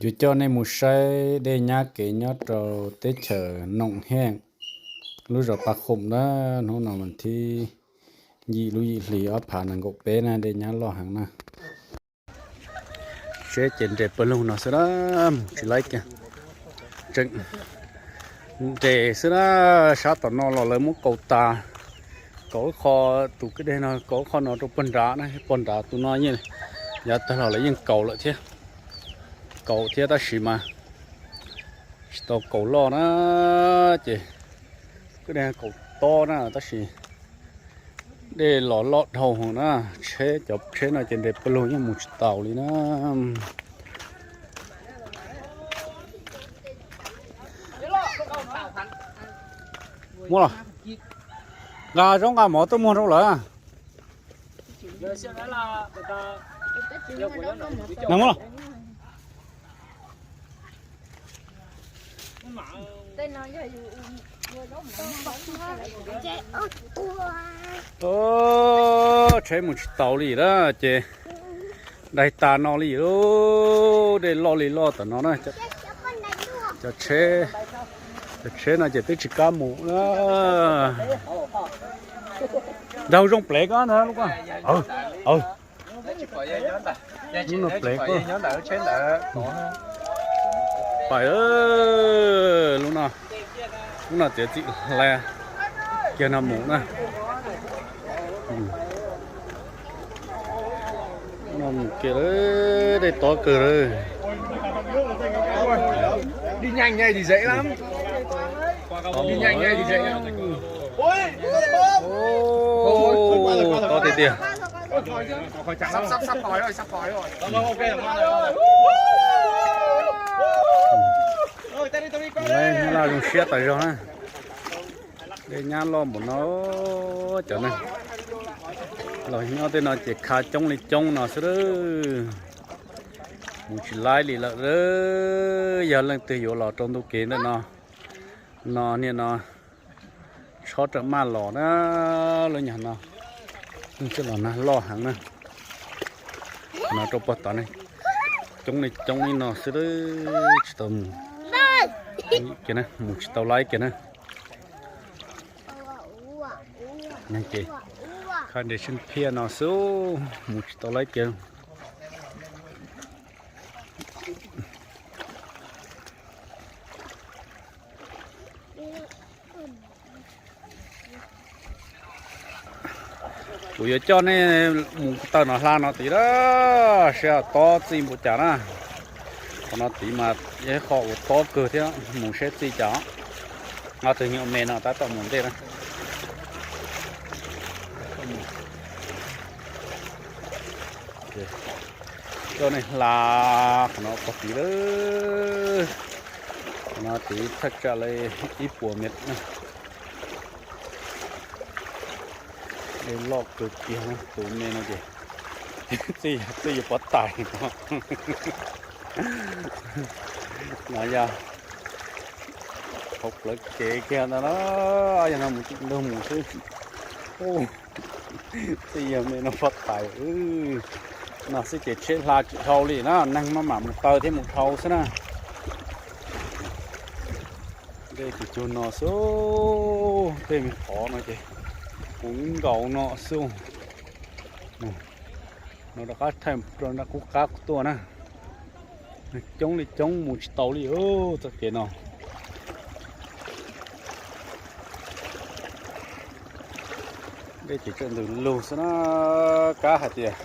Yuav coj nej mus saib dej nyab kev nyob rau teb chaws Noom Heej, lub zos Paj Qhoom na. Hnub no mas thib yim lub yim hlis ob phav nees nkaum peb na, dej nyab loj heev na. Tsheb ces nres pawg lug no xwb na, mus tsis laib kiag. Tseem nres xwb na, sab tom no los lawv muab kaus tas. Kaus ib qho, tus kwj deg no kaus ib qho no rau pog nrad na, pog nrad tus no yeej yav tag los lawv yeej kaus lawm thiab. Kaus thiab tab sis mas tsis tau kaus loj na, ces kwj deg kaus tob na tab sis dej los loj dhau hwv na. Tsheb, cov tsheb no ces nres pawg lug yeej mus tsis taus li na. Muab los, nqa zaub nqa mov tuaj muag rau lawm. Nqa muab los. Tsheb mus tsis taus li na ces daig tas no li. Dej loj li loj tom no na. Cov tsheb, cov tsheb no ces twb tsis kam mus na. Nraug zoo plev ko na lub ko. Lub no plev ko. Pais, lub no, lub no txiav txim hla kiag no mus na. No mus kiag lawm, dej tob kawg lawm. Đi nhanh này thì dễ lắm. Đi nhanh này thì dễ lắm. Tob tiag tiag. Sắp, sắp, sắp khỏi rồi, sắp khỏi rồi. Laj zoo siab tas zog na. Dej nyab loj npaum no, cov neeg los nyob tej no ces kha coob li coob no xwb. Mus tsis laib li lawm. Yog leej twg yuav los rau ntu kev ntawm no, no niaj no tshob rawm maj los na. Lub nyuag no, lub tsev los nag loj heev na. No rau puag tod ne, coob li coob li no xwb, tsis tau mus kiag na, mus tsis tau laib kiag na. Ces kha nres sib phiaj no xwb, mus tsis tau laib kiag. Kuv yuav coj nej mus taw no hla no tid na, saib tob txij npaum cas na. Qhov no tid mas yog ib qho uas tob kawg thiab, mus saib txij cas. Ob tug nyuam me no tab tom mus ntej na. Coj nej hla qhov no pog tid lawm. Qhov no tid thaj tsam li ib puas mev na. Dej loj kawg kiag, tus me no ces txij, txij yuav pov tais no. No yog hauv plawv kev kiag ntawd na, yog no mus tsis ntug mus xwb. Txij yog me no pov tais. No xwb ces tsheb hla tsis dhau li na, neeg maj mam mus taw thiab mus dhau xwb na. Dej tus cuag no xwb, tej me qhov no ces kuv nkaus no xwb. No rov qab thaij rau nram qub qab tuaj na. Coob li coob mus tsis tau li txoj kev no. Dej ces tseem ntws lug xwb na, kab hais tias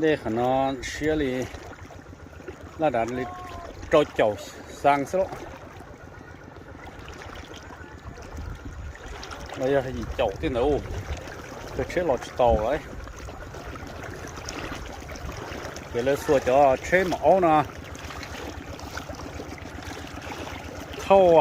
dej qhov no siab li laj dav li rau caum xaa xwb lauj. Los yog yim caum tej ntawd, kawg tsheb los tsis taus lawm. Ces lawv xuas cov tsheb mom aub no thauj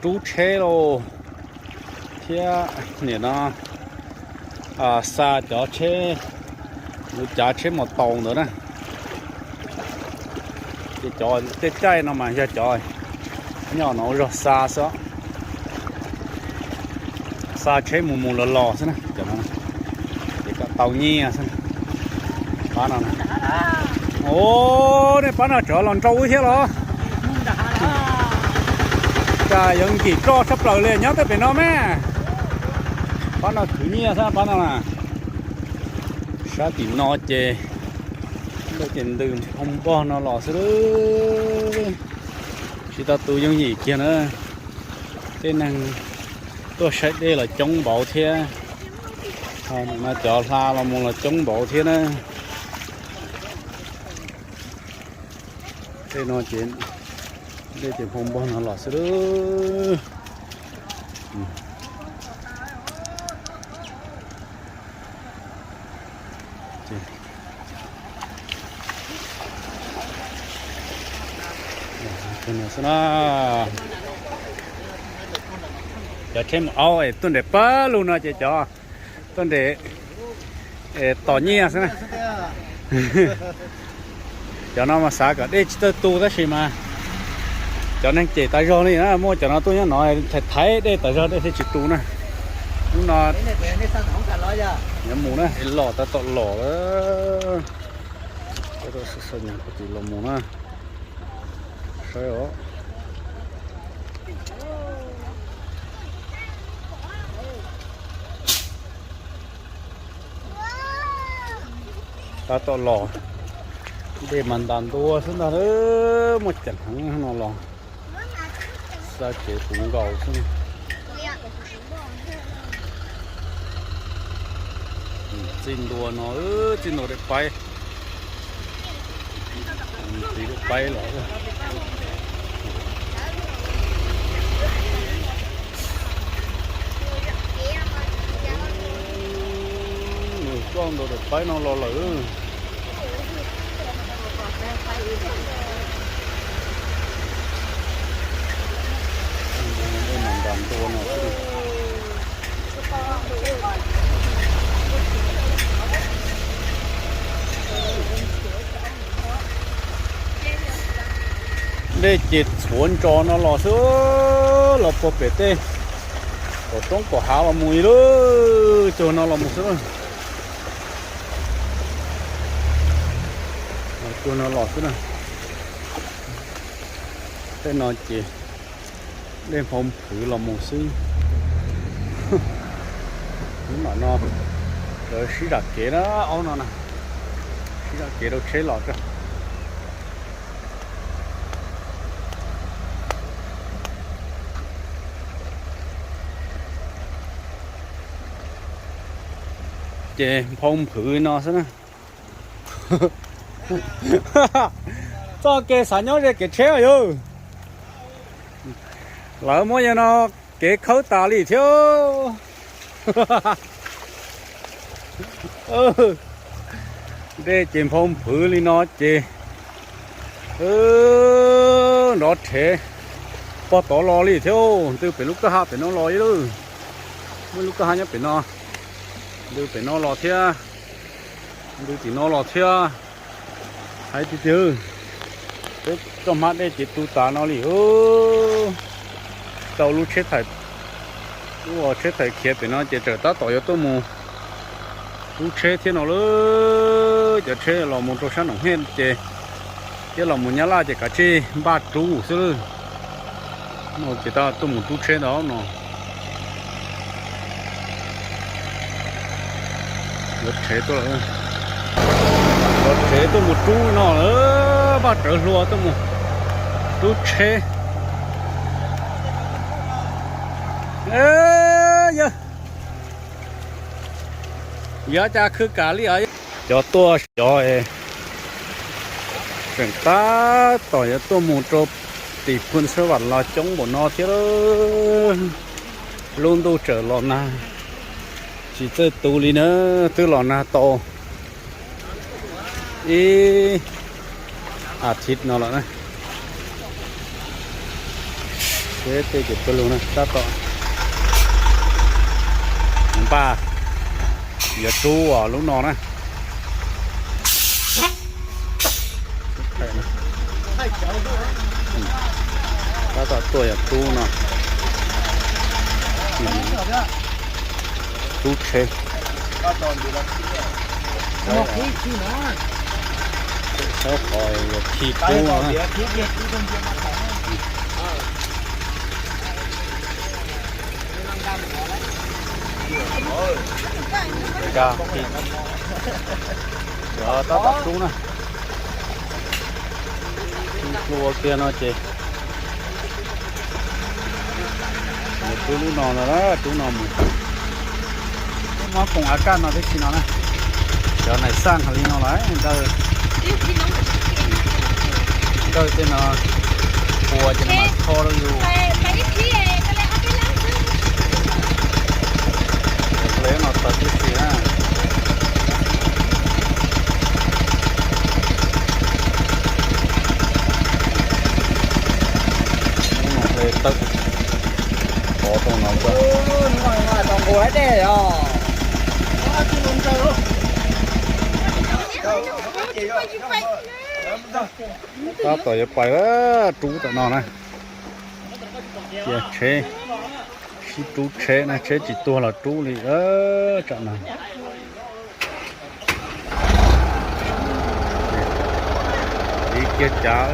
rub tsheb lauj, thiab nim no xa cov tsheb, lub cav tsheb mos taus ntawd na. Ces cov tej caij no mas yog cov nyob no ua zog xa xwb, xa tsheb mus mus los los xwb na, cov no ces kom tau nyiaj xwb. Qab no na, Os, nej pab no tsov los nrau wb thiab los? Cas yuav nkim roj tshaj plaws li nyob tej pem no me. Pab no khwv nyiaj xwb pab no na. Sab tim no ces, ces ntws nphoo npog no los xwb. Tsis tau tu yooj yim kiag na. Tej neeg tuaj saib dej los coob npaum thiab. No cov hla los mus los coob npaum thiab na. Tej no ces, dej ces nphoo npog no los xwb. Xwb na. Cov tsheb mus aub es tuaj nres pab lug no ces cov tuaj nres tos nyiaj xwb na. Cov no mas xav kom dej tsis txawj tu tab sis mas cov neeg cem tas zog li na, muaj cov no tuaj nyob no thaiv thaiv dej tas zog dej thiaj tsis tu na. Hnub no yuav mus na, los tab tom los lawm. Los mus na. Saib os. Tab tom los, dej mas ntas ntua xwb ntag, muaj ceem heev no los. Xav kev puv nkaus xwb. Txij ntua no, txij ntua daim paib, txiv daim paib los. Nws coj ntua daim paib no los lawm. Dej mas ntas ntua no xwb. Dej ces txhuav ntsos no los xwb, los puag pem tej kaum roob kaum hav los mus li lawm, cuag no los mus xwb. Cuag no los xwb na. Tej no ces dej nphau nphwv los mus xwb. Hnub no lawv sib zam kev na, aub no na, sib zam kev rau tsheb los tso. Ces nphau nphwv no xwb na. Txoj kev xav nyob ze kev tsheb yog. Lawv muab yog no kev khawb tas li thiab. Dej ces nphau nphwv li no ces nrov rhev pog tod los li thiab. Ntws pem lub kwj ha pem no los li lawm. Muaj lub kwj ha nyob pem no, ntws pem no los thiab, ntws tim no los thiab. Hais tiag tiag, peb txoj hmab dej ces tu tas no li. Tau lub tsheb thais, lub tsheb thais khiav pem no ces tseem tab tom yuav tuaj mus rub tsheb thiab no lawm. Cov tsheb los mus rau sab Noom Hej ces, thiab los mus Nyab Laj ces kav tsij npaj rub xwb lawm. No ces tab tuaj mus rub tsheb ntawd no. Yuav rhev tuaj, yuav rhev tuaj mus rub no lawm, npaj rawv hlua tuaj mus rub tsheb. Yog, yog cas khw kam li os. Cov tuaj cov tseem tab tom yuav tuaj mus rau tim Phoos Xab Vam los coob npaum no thiab. Lub ntuj tseem los nag, tsis txawj tu li na, twb los nag tau ib as thiv no lawm na. Tej ces pawg lug na tab tom npaj yuav rub lub no na. Tab tom tuaj yuav rub no, rub tsheb. Thaub qhov yuav khi rub no na. Nkag khi, yuav tab tom rub na. Khi rub ua kiag no ces mus rub lub no no, rub no mus. Muab koom av kaj no tib si no na. Cov nais xaj hais li no lawm, nkawd, nkawd tej no pua ces nws mam kho rau yus. Hle no tawg tib si na. Hle tawg, pov tau no tawg. Tab tom yuav pais rub tom no na. Cia tsheb, sib rub tsheb na, tsheb tsis tuag los rub li tsam no. Tiv kiag cav.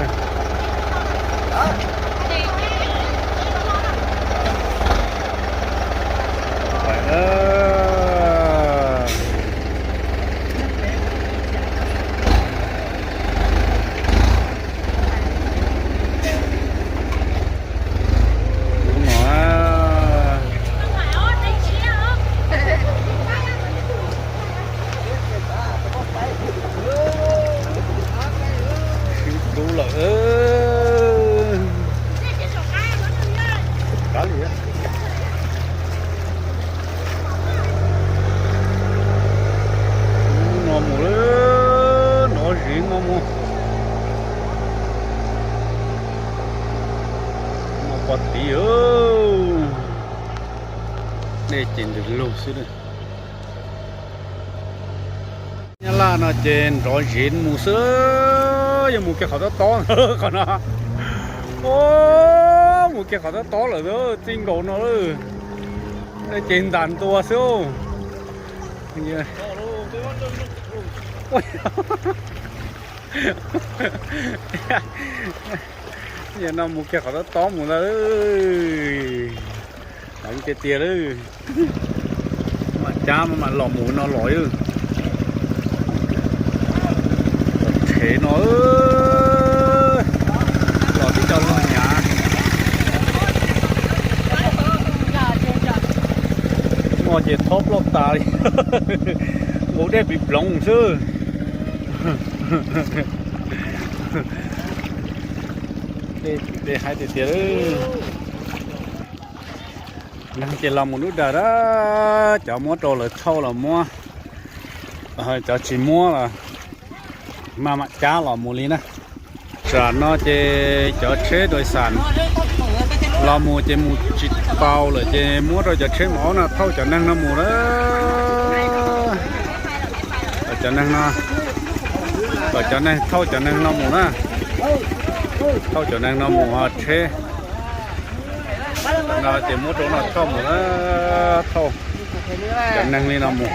Sib rub lawm. Kav liam. No mus lawm, nov zis no mus. No pov tid, dej ces ntws lug xwb. Nyab Laj no ces nrov zis mus xwb, yuav mus kiag qhov tob tob qhov no. Ub, mus kiag qhov tob tob lawm, txij nkaus no lawm. Dej ces ntas ntua xwb. Yog no mus kiag qhov tob tob mus ntag. Heev tiag tiag lawm. Mam cab mam los mus no los. Rhev no, los tib co log nyav. Muaj ces thob ploj tas li. Nqus dej pis ploov xwb. Dej haib tiag tiag. Neeg ces los mus dub dag dab, cov muab rau lawv thauj los muab, cov tsis muab los maj mam cab los mus li na. Tam no ces cov tsheb dais xas los mus ces mus tsis tau lawm ces muab rau cov tsheb maum aub no thauj cov neeg no mus na. Cov neeg no, kom cov neeg thauj cov neeg no mus na. Thauj cov neeg no mus ho tsheb no ces muab rau no thauj mus na, thauj cov neeg li no mus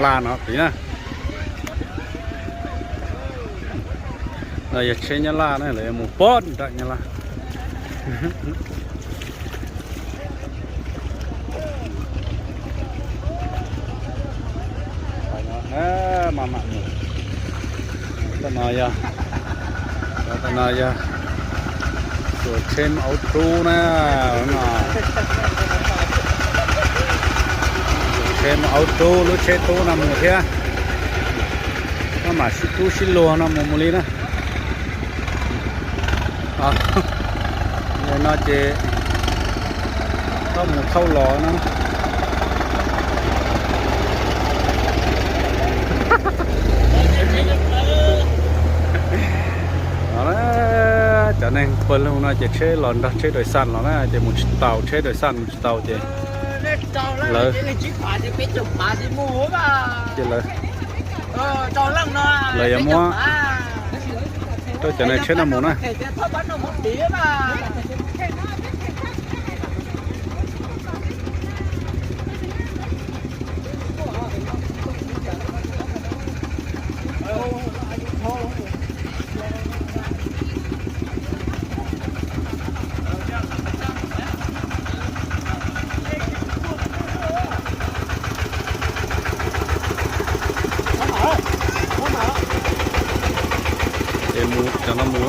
laj no tiv na. No yog tsheb Nyab Laj na, lawv yuav mus poob nram Nyab Laj. Maj mam mus. Tam no yog, tam no yog tus tsheb aub rub na, no. Tus tsheb aub rub, lub tsheb tub no mus thiab. Maj mam sib rub sib luag no mus mus li na. No ces thauj mus thauj los no. Cov neeg pawg lug no ces tsheb los nrog tsheb dais xas los na ces mus tsis tau, tsheb dais xas mus tsis tau ces lawv, ces lawv, lawv yuav muab rau cov neeg tsheb no mus na. Ces mus cov no mus.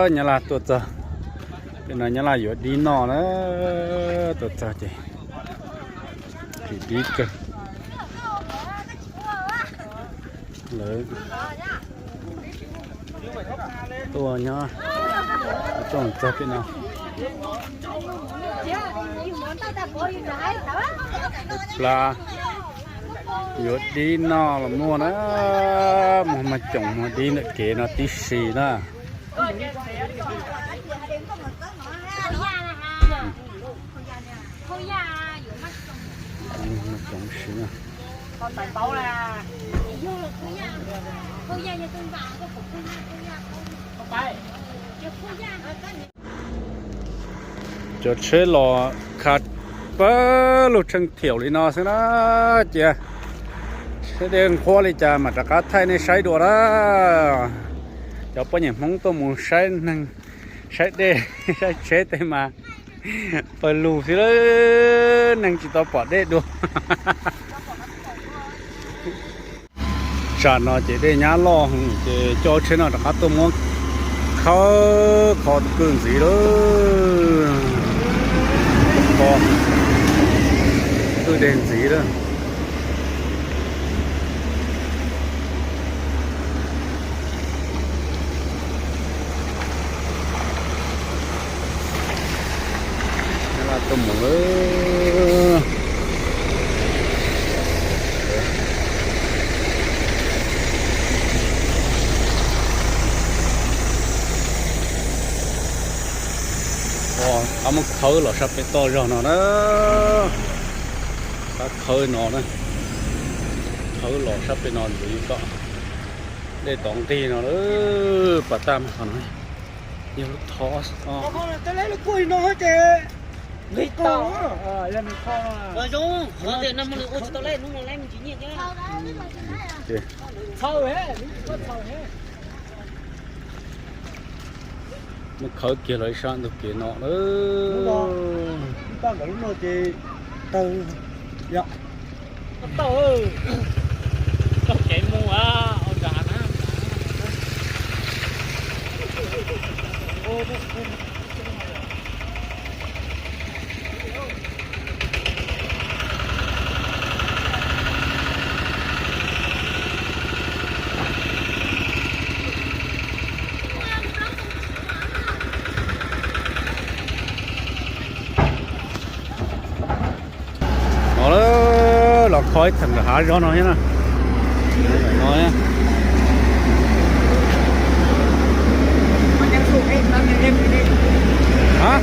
Nyab Laj tuaj txog, pem no Nyab Laj yuav dib noj na, tuaj txog ces tsis dib kawg. Lawv tuaj nyob, tuaj txog pem no. Plas yuav dib noj los muaj na, muag mas coom muag dib ntawm kev no tib si na. Coom si na. Cov tsheb los kha pawg lug tsheej thiaum li no xwb na. Cia seb dej nqhuab li cas mam rov qab thaij nej saib dua na. Cov poj niam Hmoob tuaj mus saib neeg, saib dej, saib tsheb tej mas pawg lug xwb, neeg tsis tau pom dej dua. Tsam no ces dej nyab loj ces coj tsheb no rov qab tuaj muab khawb kho kwj ntxiv lawm. Kho kwj deg ntxiv lawm. Tuaj mus lawm. Qab muab khawb los sab pem toj zog no na. Qab khawb no na. Khawb los sab pem no ntxiv kom dej tov nqig no lawm. Pas tag qhov no yog lub thov. Muab khawb kiag los ib sab ntug kev no lawm. No los kho ib theem lawm hav zoov no thiab na. No thiab. Hab.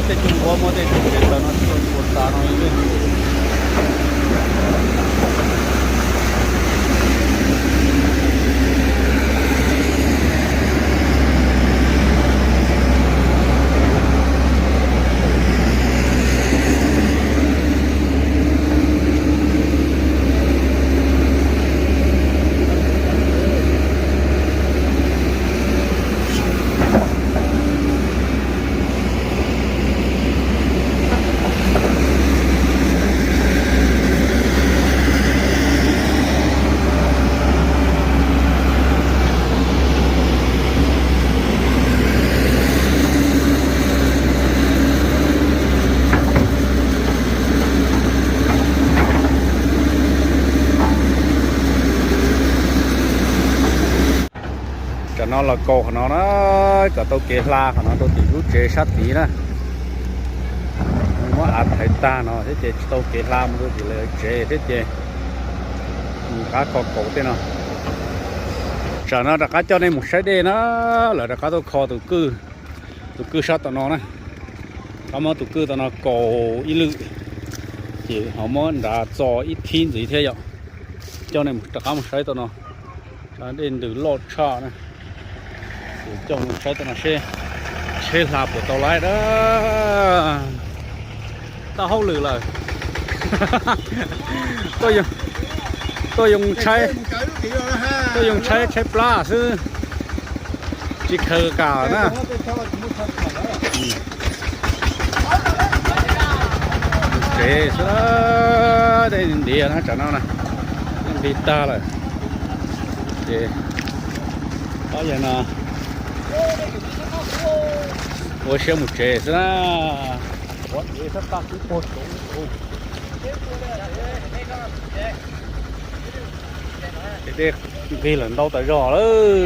Tej tug nquab muab tej tug tsev taws no txhua tas no li. Tam no los kaus qhov no na, kom tau kev hla qhov no rau tim lub tsev sab tid na. Muab av thaiv tag no thiab ces tsis tau kev hla mus rau tim lawv tsev thiab ces mus rov qab kho kaus tej no. Tsam no rov qab coj nej mus saib dej na, lawv rov qab tuaj kho tus kwj, tus kwj sab tom no na. Rov qab muab tus kwj tom no kaus ib lwm, ces ho muab nrad txo ib thib ntxiv thiab yom. Coj nej rov qab mus saib tom no, dej ntws loj tshaj na. Ces coj mus saib tom no seb tsheb hla puas tau laib na. Tau hauj lwm lawm. Tuaj yoo tshaib, tuaj yoo tshaib tshaib plab xwb, tsis khaws kam na. Mus tsev xwb, dej ntiav na tsam no na, nqis tag lawm. Ces ob yawg no ua siab mus tsev xwb na. Dej nqig lawm ntau tas zog lawm.